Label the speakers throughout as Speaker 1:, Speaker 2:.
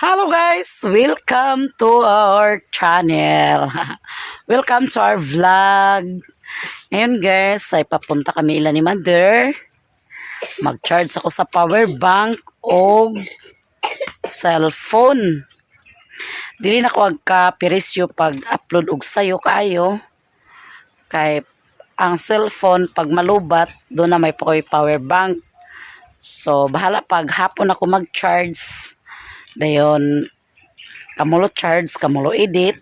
Speaker 1: Hello guys, welcome to our channel. Welcome to our vlog. Ngayon guys, ay papunta kami ila ni Mother. Mag-charge ako sa power bank o cellphone. Dili na ko agka-perisyo pag-upload og sayo kaayo. Kay ang cellphone pag malubat, doon na may pa power bank. So bahala pag hapon ako mag-charge. Dayon kamulo charge, kamulo edit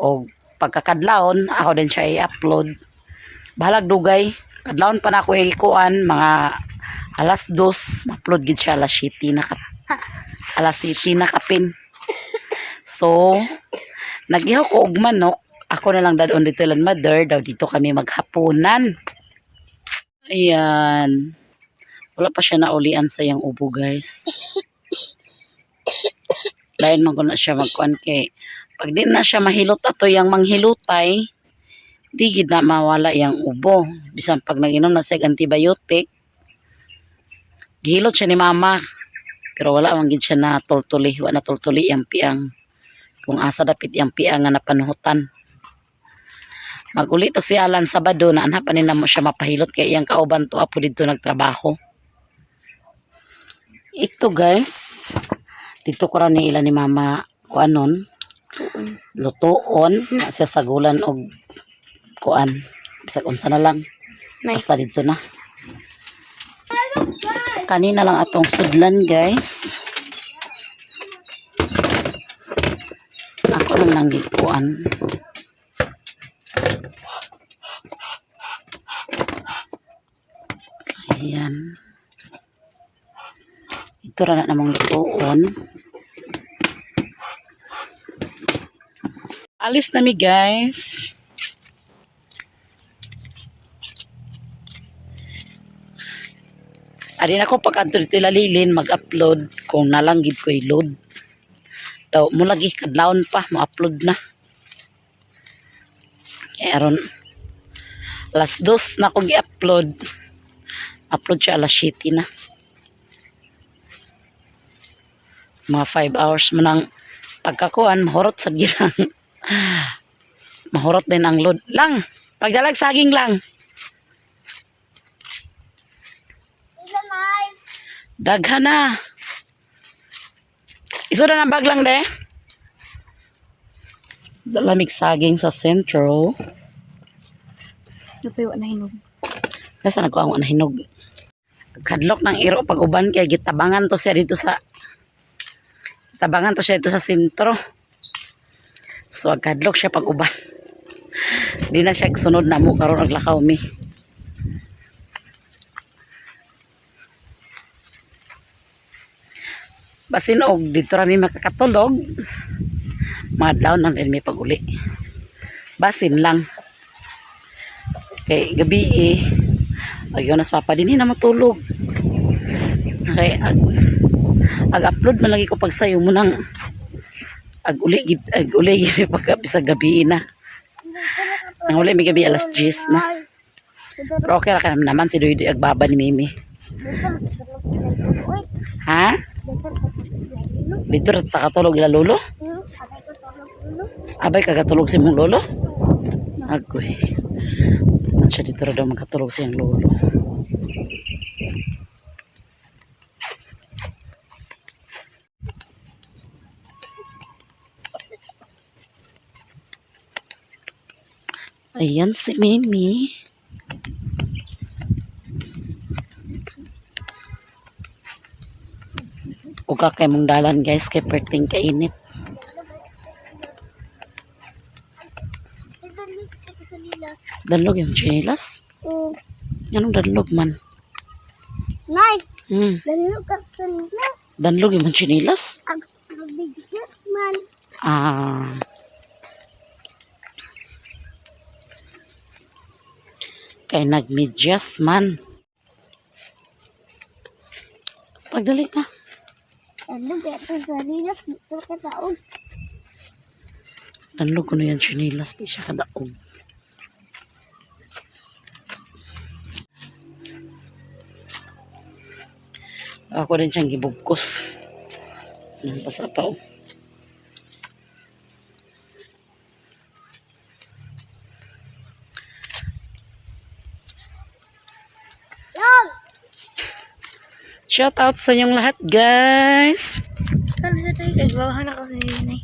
Speaker 1: o pagkakadlawon ako din siya i-upload. Bahalag dugay, kadlawon pa na ako ikuan mga 2:00, ma-upload gid siya alas 7 na ka, alas 7 na kapin. So nagihaw ko og manok, ako na lang dadon dito lan mother daw dito kami maghapunan. Ayan. Wala pa siya naulian sa iyang ubo, guys. Lain man ko na siya magkuan kay pag di na siya mahilot ato yang manghilutay, di gid na mawala yang ubo. Bisan pag nag-inom na siya og antibiotic, gihilot siya ni mama pero wala man gid siya na tultuli, wa na tultuli yang piang kung asa dapit yang piang nga napanuhutan. Maguli to si Alan Sabado na anha pa ni namo siya mapahilot kay iyang kauban to apo didto nagtrabaho. Ito guys, dito ko ra ni ila ni mama kuanon, lutuon na siya sagulan og kuan bisag unsa na lang basta dito na. Kanina lang atong sudlan, guys. Ako lang nang gikuan. Ayan, ito ra na namang lutuon. Alis na mi, guys. Adi na ko pag adto dito lalilin mag-upload kung nalanggid ko load. Daw mo lagi kadlawon pa mo-upload na. Kaya aron 2:00 na ko gi-upload. Upload siya 7:00 na. Mga 5 hours mo nang pagkakuan, mahurot sa gilang. Mahurot din ang load. Lang, pagdalag saging lang. Daghan na. Iso na ng bag lang de. Dalamig saging sa sentro.
Speaker 2: Ito yung nahinog.
Speaker 1: Nasa nagkuha na hinog. Kadlok ng iro pag uban kay gitabangan to siya dito sa tabangan to siya dito sa sentro. So kadlok siya pag uban. Di na siya sunod na mo karon og lakaw mi. Basin og dito ra mi makakatulog. Mga lang din mi pag-uli. Basin lang. Kay gabi eh. Agyon nas papa din na matulog. Kay ag ag-upload man lagi ko pag sayo mo nang ag uli gid pag sa gabi na. Ang uli mi gabi 10:00 na. Pero okay ra ka naman si Duy agbaba ni Mimi. Ha? Dito ra ta katulog ila lolo? Abay kagatulog si mong lolo? Agoy. Man siya dito ra daw magkatulog siyang lolo. Ayan si Mimi. Uga kay mong dalan guys kay perting kainit. Danlog yung chinelas?
Speaker 2: Oh.
Speaker 1: Anong danlog man?
Speaker 2: Nay,
Speaker 1: Hmm.
Speaker 2: danlog ka sa lilas.
Speaker 1: Danlog yung chinelas?
Speaker 2: Ag magbiglas man.
Speaker 1: Ah. Kay nagmedyas man. Pagdali ka.
Speaker 2: Danlog ka sa lilas. Dito ka taog.
Speaker 1: Danlog ko na yan chinelas. Di siya kadaog. Ako din siyang gibugkos. Basa pa oh.
Speaker 2: Long!
Speaker 1: Shout out sa inyong lahat, guys.
Speaker 3: Ano sa tayo? Nagbawahan ako sa nanay.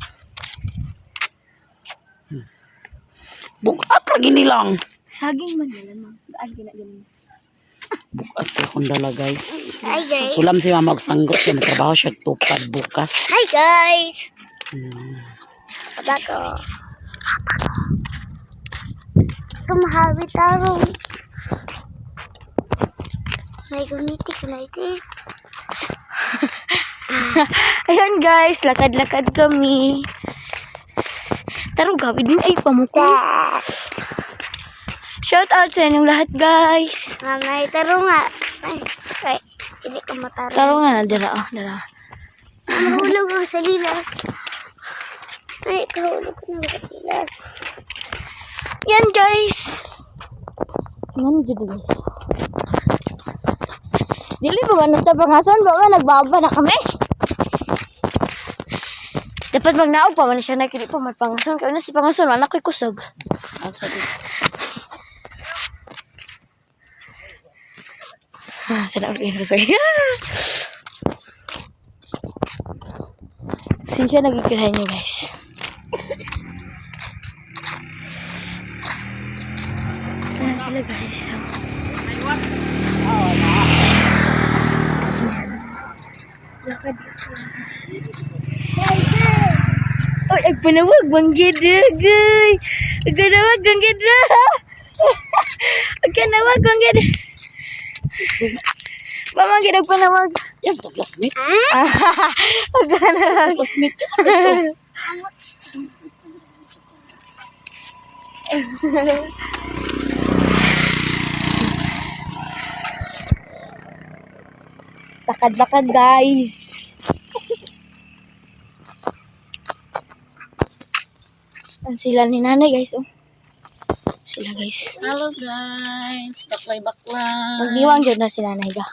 Speaker 1: Bukat lagi nilang.
Speaker 3: Saging man yan, ma'am. Ay, ginaganin.
Speaker 1: Bukat akong dala, guys.
Speaker 2: Hi guys.
Speaker 1: Ulam si mama og sanggot kay magtrabaho siya tupad bukas.
Speaker 2: Hi guys. Abako. Kumahawi tarong. May gumiti ko na ito.
Speaker 3: Ayan guys, lakad-lakad kami. Taro gawin din ay pamuko. Shout out sa inyong lahat, guys.
Speaker 2: Mamay tarong nga. Ay, ay, hindi ko matarong.
Speaker 3: Taro nga na dira oh, dira.
Speaker 2: Mahulog ako sa lilas. Ay, kahulog ko na sa lilas.
Speaker 3: Yan guys. Ngano jud guys. Dili ba man ta pangason ba man nagbaba na kami? Dapat magnaog pa man siya na kini pa man pangason kay na si pangason anak ko'y kusog. Ah, sana ulit ko sa'yo. Sinsya nagigirahan niyo guys. Ayan sila guys. So, lakad. Oy, ay panawag, banggid, agay. Ay, panawag, banggid, Ay, panawag, banggid. Pamanggid, ang panawag.
Speaker 1: Yan to classmate.
Speaker 3: Ang panawag.
Speaker 1: Classmate.
Speaker 3: Lakad-lakad, guys. Ang sila ni nanay, guys. Oh. Sila, guys.
Speaker 1: Hello guys. Baklay baklay.
Speaker 3: Magdiwang dyan na si nanay, ga.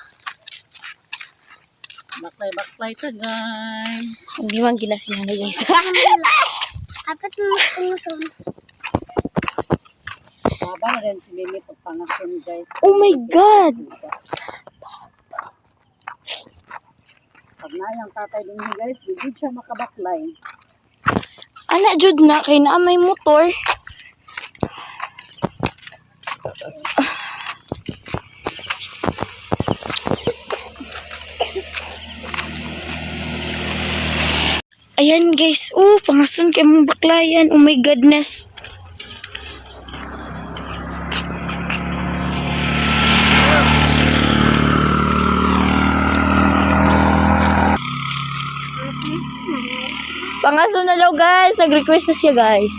Speaker 1: Baklay baklay ta guys.
Speaker 3: Magdiwang gina si nanay, guys.
Speaker 2: Apat mo umusom.
Speaker 1: Baba na rin si Mimi pagpangason guys.
Speaker 3: Oh my God!
Speaker 1: Pag nayang tatay din niya, guys, di gud siya makabaklay.
Speaker 3: Ana, jud na. Kay na may motor. Ayan guys. Oh, pangasan kay mong baklayan. Oh my goodness. Pangaso na daw guys. Nag-request na siya guys.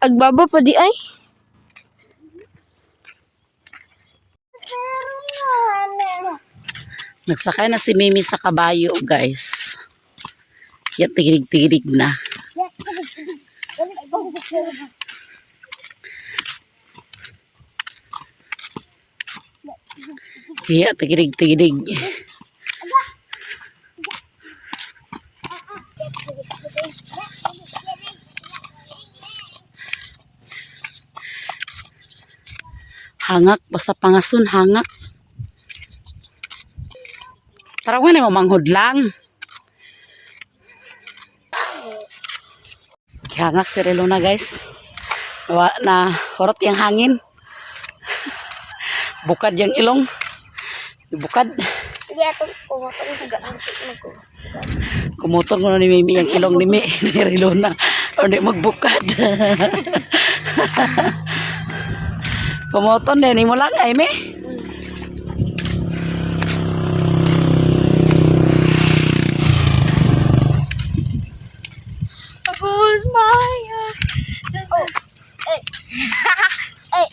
Speaker 3: Agbaba pa di ay.
Speaker 1: Nagsakay na si Mimi sa kabayo guys. Yan tigirig-tigirig na. Iya, tigirig-tigirig. Hangak, basta pangasun, hangak. Tara nga na manghod lang. Hangak si Relona guys. Wa na horot yung hangin. Bukad yung ilong. Bukad.
Speaker 2: Hindi ato kumotong gaan ko.
Speaker 1: Kumutong ko na ni Mimi yung ilong ni Mi. Ni Relona. O di magbukad. Kumuton din. Mo lang ay Mi.
Speaker 3: Close my eyes.
Speaker 2: Ay. Ay.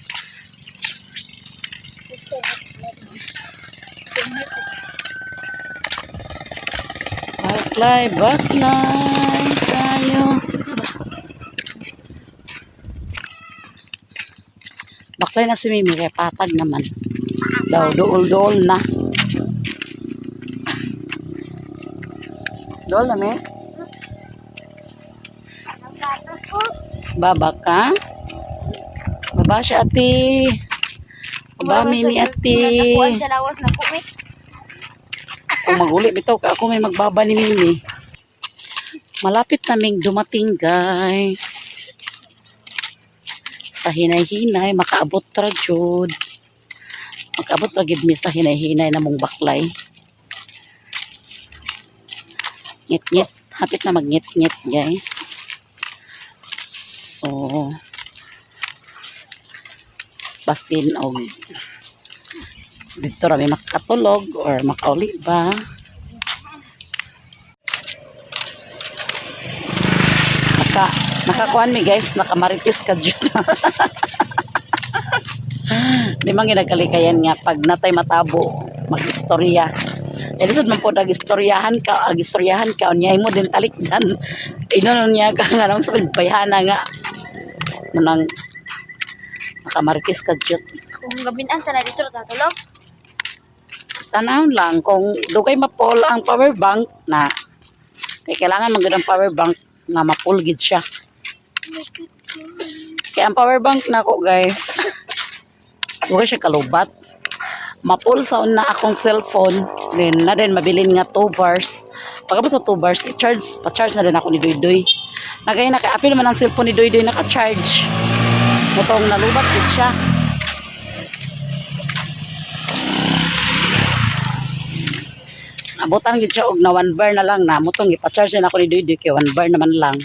Speaker 1: Baklay, baklay tayo. Baklay na si Mimi, kaya patag naman. Daw, dool-dool na. Dol na me. Baba ka? Baba siya, ate. Baba mi ni ate.
Speaker 3: Nakuan sa lawas na ko eh.
Speaker 1: Kung maguli bitaw ka ako may magbaba ni Mimi. Malapit naming dumating, guys. Sa hinay-hinay makaabot ra jud. Makaabot ra gid mi sa hinay-hinay namong baklay. Ngit-ngit, hapit na magngit-ngit, guys. So basin og dito ra mi makatulog or makauli ba. Nakakuan mi, guys, nakamaritis ka jud. Di man ginagkalikayan nga pag natay matabo mag-istorya. Eh lisod man po nag-istoryahan ka, ag-istoryahan ka unya imo din talikdan. Ino niya ka nga naman sa bayhana nga. Munang nakamaritis ka jud.
Speaker 3: Kung gabin ang tanay dito tatulog.
Speaker 1: Tanawon lang kung dugay mapol ang power bank na kay kailangan man gud ang power bank nga mapul gid siya.
Speaker 3: Oh my God.
Speaker 1: Kaya ang power bank nako, guys, dugay siya kalubat. Mapul sa una akong cellphone, then na din mabilin nga 2 bars. Pagkabot sa 2 bars, i-charge, pa-charge na din ako ni Doy Doy. Nagay na kay apil man ang cellphone ni Doy Doy naka-charge. Mutong nalubat gid siya. Abutan gid siya og na 1 bar na lang na mutong ipa-charge na ako ni Doy Doy kay 1 bar naman lang.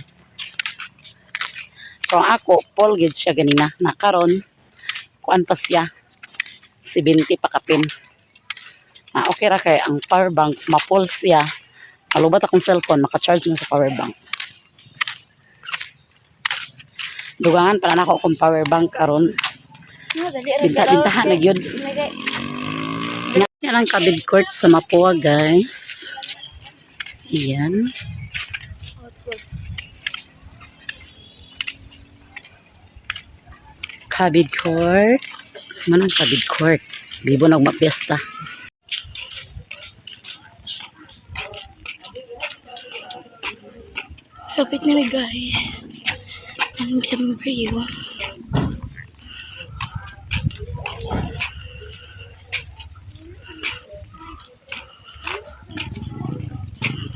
Speaker 1: Pero ang ako, full gid siya ganina. Na karon kuan pa siya. 70 pa kapin. Na okay ra kay ang power bank mapul siya. Malubat akong cellphone, maka-charge man sa power bank. Dugangan pa na nako akong power bank aron.
Speaker 3: No, dali ra.
Speaker 1: Binta-bintahan na gyud. Yan ang Cabid Court sa Mapua, guys. Iyan. Cabid Court. Manang Cabid Court. Bibo nagmapiesta.
Speaker 3: Lapit na mi, guys. Anong sa Mario?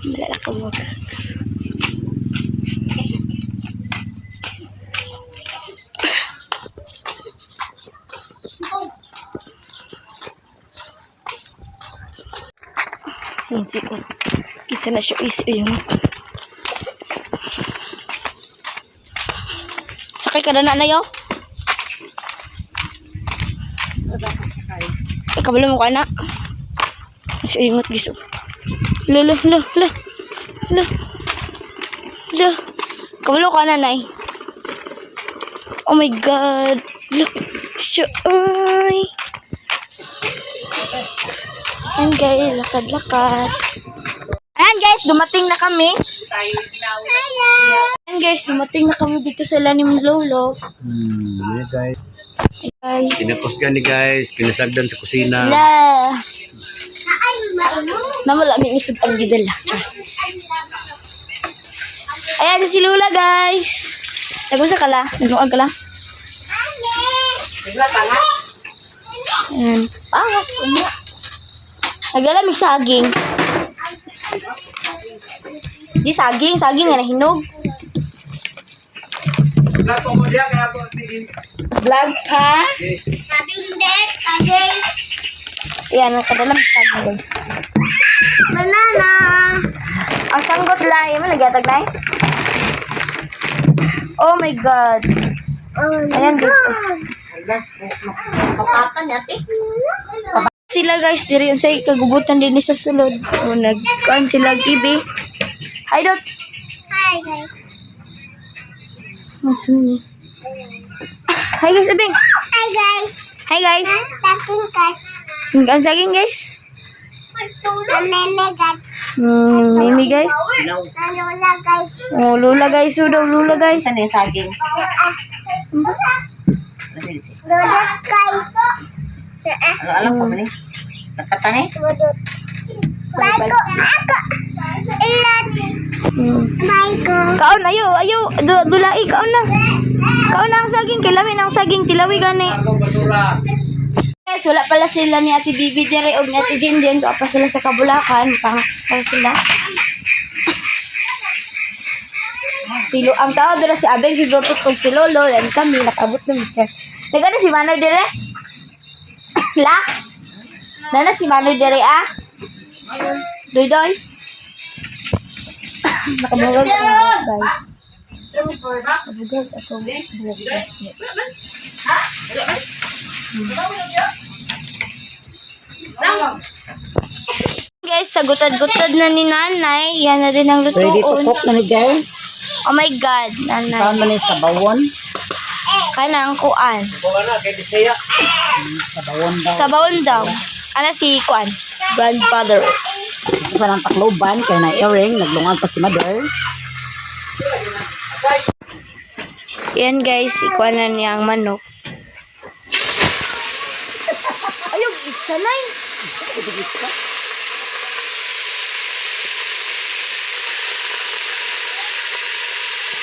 Speaker 3: Wala na ka. Ayun si ko. Isa na siya, isa yun. Sakay ka na na yo. Ikaw mo ka na. Mas ingot giso. Lo lo lo lo. Lo. Lo. Kabalo ka na nay. Oh my God. Lo. Siya ay. Ayan guys, lakad-lakad. Ayan guys, dumating na kami. Ayan guys, dumating na kami dito sa Lanim Lolo.
Speaker 4: Yeah, guys.
Speaker 3: Guys.
Speaker 4: Pinapos gani, guys, pinasagdan sa kusina.
Speaker 3: La. Namala mi isod ang gidala. Char. Ayan si Lula, guys. Nagusa ka la? Nagluag ka la? Ayan. Pangas mo. Naglalamig saging. Di saging, saging nga nahinog. Vlog pa.
Speaker 2: Sabi hindi, sabi.
Speaker 3: Ayan, nakadalamig saging, guys.
Speaker 2: Banana.
Speaker 3: Ang sanggot lai, mo nagyatag lai. Oh my God.
Speaker 2: Oh,
Speaker 3: Ayan guys. Oh. Sila guys, diri unsay kagubutan din ni sa sulod. O nagkuan sila TV. Hi dot.
Speaker 2: Hi guys.
Speaker 3: Ano ni? Hi guys, abing.
Speaker 2: Hi guys.
Speaker 3: Hi guys.
Speaker 2: Talking guys.
Speaker 3: Ang saging, guys.
Speaker 2: Meme guys.
Speaker 3: Mimi guys.
Speaker 2: Lola guys.
Speaker 3: Oh, lula guys, oh daw lula guys.
Speaker 2: Lola guys.
Speaker 1: Alam ko man eh.
Speaker 2: Bago ako. Ilat. Michael.
Speaker 3: Kaon ayo, ayo, dulai kaon na. Kaon na ang saging, kay lami na ang saging tilawi gani. Yes, wala pala sila ni Ate Bibi dire og ni Ate Jinjin, tuwa pa sila sa Kabulacan, pangas pa sila. Silo ang tao dira si Abeng, si Dotot ug si Lolo, yan kami nakaabot ng picture. Nagano si Manoy dire? La? Nana si Manoy dire ah? Doy doy. Nakabugag ako guys. Nakabugag ako buhok guys. Guys, sagutad-gutad na ni nanay. Yan na din ang
Speaker 1: Ready to
Speaker 3: lutuon.
Speaker 1: cook na ni guys.
Speaker 3: Oh my God, nanay.
Speaker 1: Saan man ni sabawon?
Speaker 3: Kanang kuan.
Speaker 1: Sabawon daw.
Speaker 3: Sabawon daw. Ana si kuan. Grandfather.
Speaker 1: Sa nang takloban kay na earring naglungan pa si mother.
Speaker 3: Yan guys, ikuan na niya ang manok. Ayog, sanay.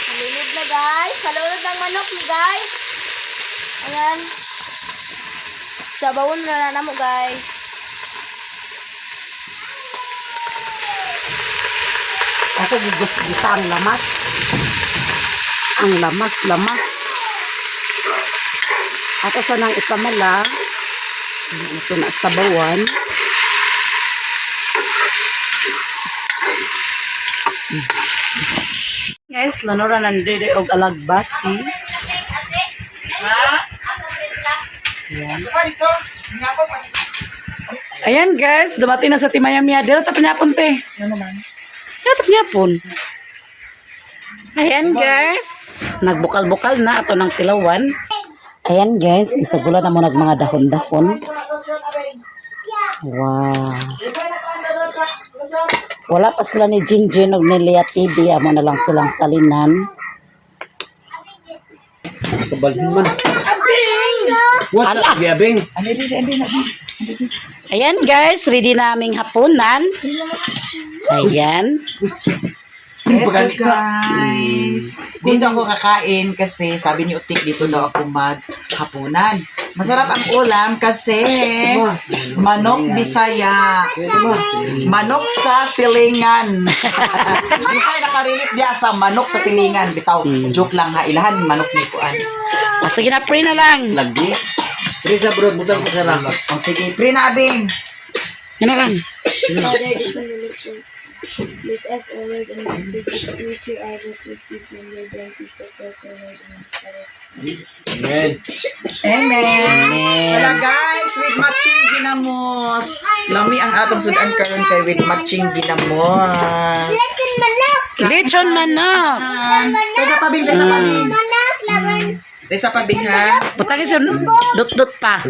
Speaker 3: Salulod na guys. Salulod ng manok ni guys. Ayan. Sabawon na na mo guys.
Speaker 1: Ako gigis-gisa ang lamas. Ang lamas, lamas. Ako sa nang ikamala. Ito na sabawan. Guys, lanora nandito og alagbati. Ayan. Ayan guys, dumating na sa Timayamya. Dito tapos niya te. Dapat niya po. Ayan guys, nagbukal-bukal na ato ng tilawan. Ayan guys, isagula na mo nag mga dahon-dahon. Wow. Wala pa sila ni Jinjin ug ni Lea TV, amo na lang silang salinan.
Speaker 4: Kabalhin man. What's up, Gabing?
Speaker 1: Ayan guys, ready na aming hapunan. Ayan.
Speaker 5: Eto guys. Dito ako kakain kasi sabi ni Utik dito daw ako maghapunan. Masarap ang ulam kasi manok Bisaya. Manok sa silingan. Bisaya nakarelate diya sa manok sa silingan. Bitaw, joke lang ha. Ilahan manok ni kuan.
Speaker 1: Ah, sige na, pray na lang.
Speaker 5: Lagi.
Speaker 4: Teresa bro, butang ko sa lang.
Speaker 5: O sige, pre na abing.
Speaker 1: Yan na lang.
Speaker 3: Father, the Son, and the Spirit. Bless us, O Lord, and bless the which you are to receive from your bounty for Christ our Lord and Father.
Speaker 4: Amen.
Speaker 5: Amen. Wala guys, with matching ginamos. Lami ang atong sudan karon kay with matching ginamos.
Speaker 2: Listen, manok.
Speaker 1: Lechon manok.
Speaker 5: Tesa pabing, tesa pabing.
Speaker 2: Manok, laban.
Speaker 5: Tesa pabing ha.
Speaker 1: Butang isa dot-dot pa.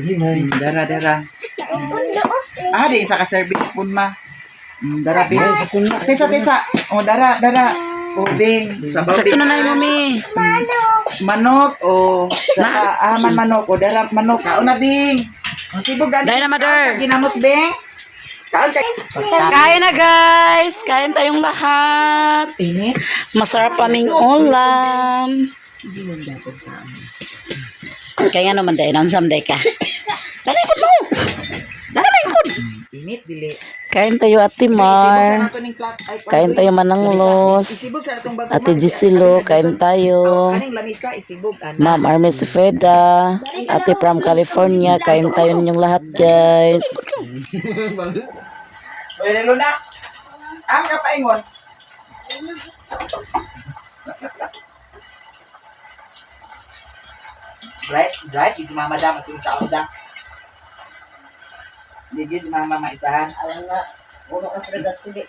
Speaker 5: Dara, dara. Ah, di isa ka serving spoon ma. Dara, bing. Tesa, tesa. O, dara, dara. O, bing. Sabaw,
Speaker 1: Sakto
Speaker 5: bing.
Speaker 1: na na yung mami.
Speaker 5: Manok, o. Dara, ah, man manok. O, dara, manok. Kaon na, bing. O, sibog, gani.
Speaker 1: Dahil na, mother.
Speaker 5: Kaon ka, ginamos, bing. Kaon ka.
Speaker 1: Kain na guys! Kain tayong lahat.
Speaker 5: Init.
Speaker 1: Masarap aming ulam. Kaya nga naman dahil, nansam day ka. Dali ko mo! Dali ko!
Speaker 5: Init, dili.
Speaker 1: Kain tayo Ate
Speaker 5: Isibog sa
Speaker 1: Mar.
Speaker 5: nato ning plat. Ay,
Speaker 1: Kain tayo Mananglos.
Speaker 5: Isibog sa natong bago.
Speaker 1: Ate Gisilo, kain tayo.
Speaker 5: Kaning lamisa, isibog. Ana.
Speaker 1: Ma'am Army Sefeda, Ate from California, kain tayo ninyong lahat guys.
Speaker 5: Pwede na. Ang kapaingon. Right, right. Yung si mama da, mas yung sa da. Hindi si mama maisahan. Alam nga, ulo ka sa dati.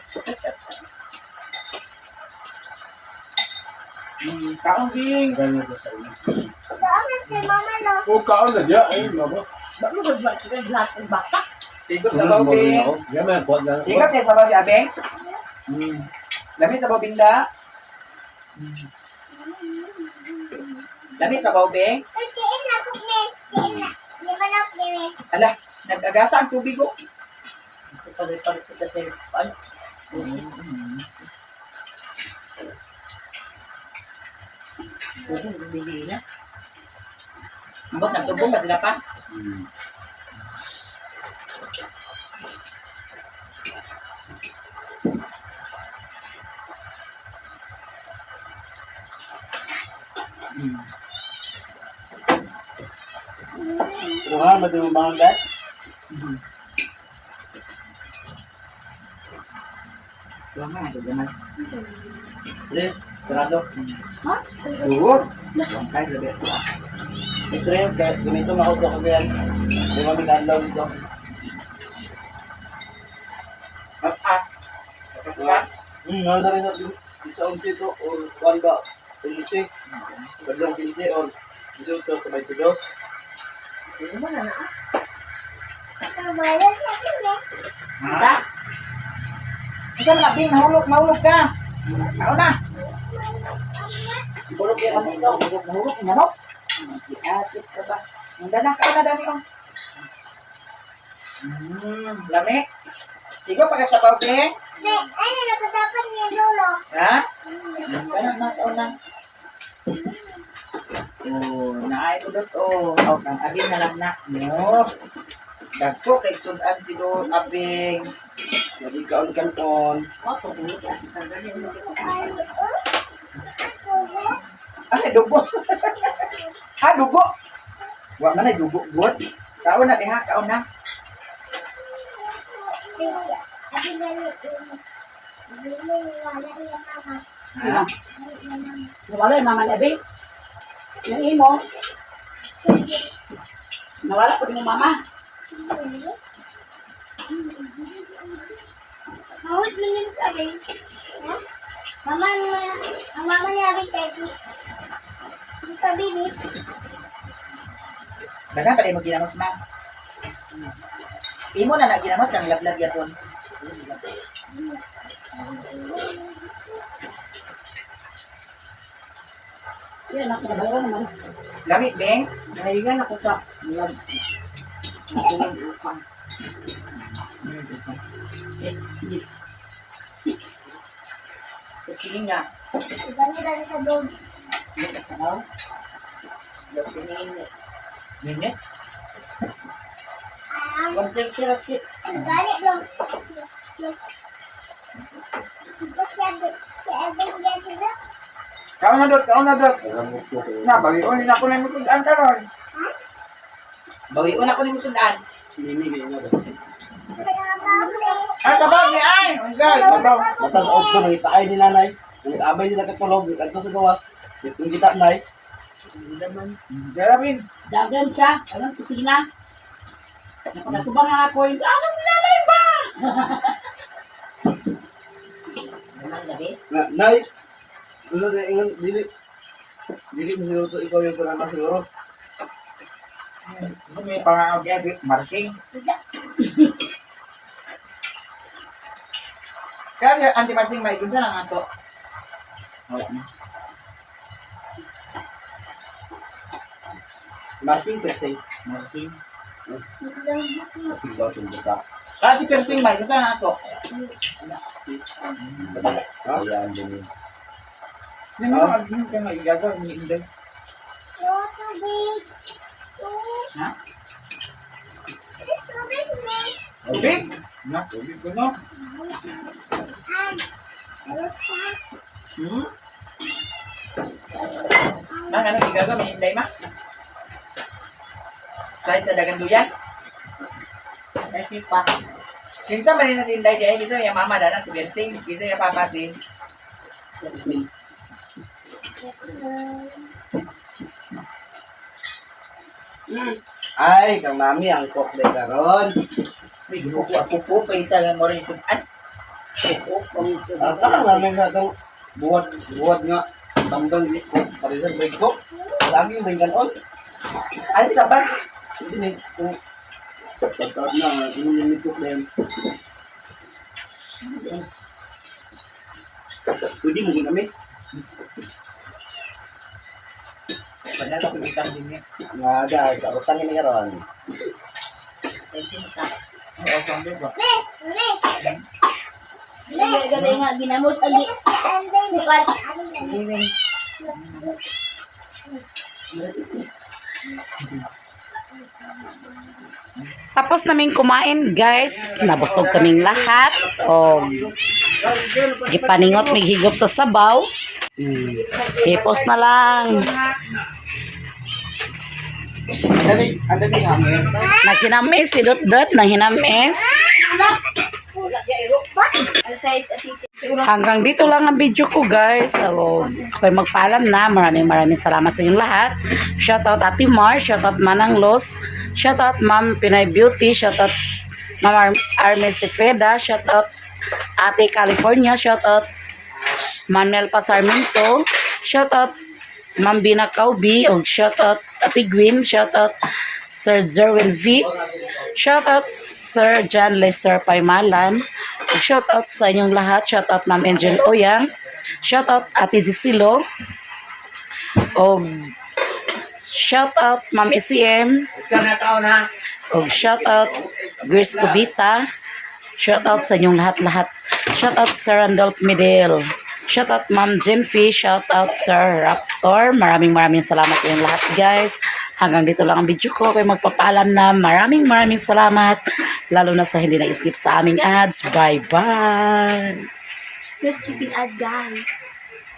Speaker 5: Kaon ding.
Speaker 2: Bakit si mama no?
Speaker 4: O kaon na diya. Ay, mama.
Speaker 5: Tigop sa baw, bing.
Speaker 4: Yan man, kuha na.
Speaker 5: Tigop sa sabaw si Abeng. Lami sa baw, Binda. Lami sa baw, Bing.
Speaker 2: Ay, tiin na ako, me. Tiin na. Di manok, di me.
Speaker 5: Ala, nag-agasa ang tubig oh. ko. Tugong bili na. Ambot nagtugong ba sila pa?
Speaker 4: Kuha, madumi mga guys.
Speaker 5: Wala nga, nagagaman.
Speaker 4: Please, sarado.
Speaker 1: Ha?
Speaker 4: Duwag.
Speaker 5: Wangkay, grabe ako ah.
Speaker 4: Experience guys, ganito makuto ko ganyan. Di ba may adlaw dito?
Speaker 5: Ah, ah.
Speaker 4: Ano sa rin sa 11 to or 1 ba? 11. Badlong 15 or 18 to 22.
Speaker 5: Hindi mo na na.
Speaker 2: Wala sa akin eh.
Speaker 5: Ha? Ikaw na, Bing, nahulog, nahulog ka. Nauna.
Speaker 1: Bulok yan kami daw.
Speaker 5: Nahulog, nahulog, manok. Asip ka ba? Ang dana ka na dami oh. Lami. Ikaw pagkasabaw, Bing.
Speaker 2: Be, ano nakatapan niya lolo?
Speaker 5: Ha? Ano na sa una? Oh, naay ko dot oh. Oh, kang abing na lang na. No. Dagko kay sudan si do abing.
Speaker 4: Jadi kaon kanton.
Speaker 2: Ay, oh. Ako,
Speaker 5: Ano dugo? Ha dugo. Wa man na dugo gud. Kaon na diha, kaon na.
Speaker 2: Abi gani. Abi gani wala niya mama.
Speaker 5: Ha?
Speaker 1: Nawala yung mama ni Abi. Yung imo. Nawala po mo mama.
Speaker 2: Mawat mo yun sa abi. Ha? Mama niya, ang mama niya abi kay Dito, baby.
Speaker 5: Daga pa mo ginamos ma. Imo na na ginamos kang lablab yapon.
Speaker 1: Yan, ako nabayaran naman.
Speaker 5: Lami, Beng.
Speaker 1: Nahigan ako sa love.
Speaker 5: Sige nga.
Speaker 2: Iba niya dali sa dog.
Speaker 5: Minute.
Speaker 2: Ah, gani dog. Si Abi gani dog.
Speaker 5: Kaon na dot, kaon na dot. Na, bawion na ako na mo sudan karon. Bawion ako ni mo sudan.
Speaker 4: Mimi ganyan na.
Speaker 5: Ay, kabag ni ay. Oh my God, kabaw.
Speaker 4: Mata sa okto nangita ay ni nanay. Nag-abay nila katulog, nag-adto sa gawas. Yung kita nay.
Speaker 5: Garabin.
Speaker 1: Dagan siya. Anong kusina? Napakatubang nga ako. Ano si nanay ba?
Speaker 4: Na, nay. Ano na ingon dili. Dili mo siguro to ikaw yung panama siguro.
Speaker 5: May pangaog abi, marking. Kaya anti marking may kunsa lang ato. Wala na.
Speaker 4: Marking per se.
Speaker 5: Marking.
Speaker 4: Siguro ka.
Speaker 5: Kasi piercing may kunsa lang ato.
Speaker 4: Ayan din.
Speaker 5: May mga admin ka nga igagaw ni Inday.
Speaker 2: Tubig.
Speaker 5: Ha?
Speaker 2: Tubig, babe.
Speaker 5: Tubig. Na, tubig ko no.
Speaker 2: Ah,
Speaker 5: Mang ano igagaw ni Inday ma? Side sa dagan duyan.
Speaker 1: Kasi pa.
Speaker 5: Kinsa man na si Inday diay, kinsa iya mama dana si Bersing, kinsa iya papa si
Speaker 4: Ay, kang mami ang cook day karon.
Speaker 5: Uy, ginoo ko ako po paita lang mo rin sudan.
Speaker 4: Ang parang namin sa itong buwad, buwad nga. Tambal ni ko. Parisan break ko. Lagi may ganon.
Speaker 5: Ano si Kaban?
Speaker 4: Hindi ni kung pagkaot na, inom ni cook na yun. Pwede mo kami.
Speaker 5: Wala ko bitang din niya.
Speaker 4: Nga dahil, karutan ni karon.
Speaker 5: Oo, sabi ba?
Speaker 3: Gabi nga, ginamot ang bukat.
Speaker 1: Tapos namin kumain, guys. Nabusog kaming lahat. O, gipaningot may higop sa sabaw. Hipos na lang.
Speaker 4: Ang dami hangin.
Speaker 1: Naghinamis si Dot Dot, nanghinam-is. Hanggang dito lang ang video ko, guys. So, ako'y magpaalam na. Maraming maraming salamat sa inyong lahat. Shout out Ate Mar, shout out Manang Los, shout out Ma'am Pinay Beauty, shout out Ma'am Arme Cepeda, shout out Ate California, shout out Manuel Pasarmiento, shout out Ma'am Bina Kaubi, og shout out Ate Gwyn, shout out Sir Jerwin V, shout out Sir John Lester Paymalan, ug shout out sa inyong lahat, shout out Ma'am Angel Oyang, shout out Ate Gisilo, og shout out Ma'am SCM, og shout out Grace Cubita, shout out sa inyong lahat-lahat. Shout out Sir Randolph Medel. Shout out Ma'am Jenfy. Shout out Sir Raptor. Maraming maraming salamat sa inyong lahat, guys. Hanggang dito lang ang video ko. Ako'y magpapaalam na. Maraming maraming salamat. Lalo na sa hindi na-skip sa aming ads. Bye-bye!
Speaker 2: No skipping ad, guys.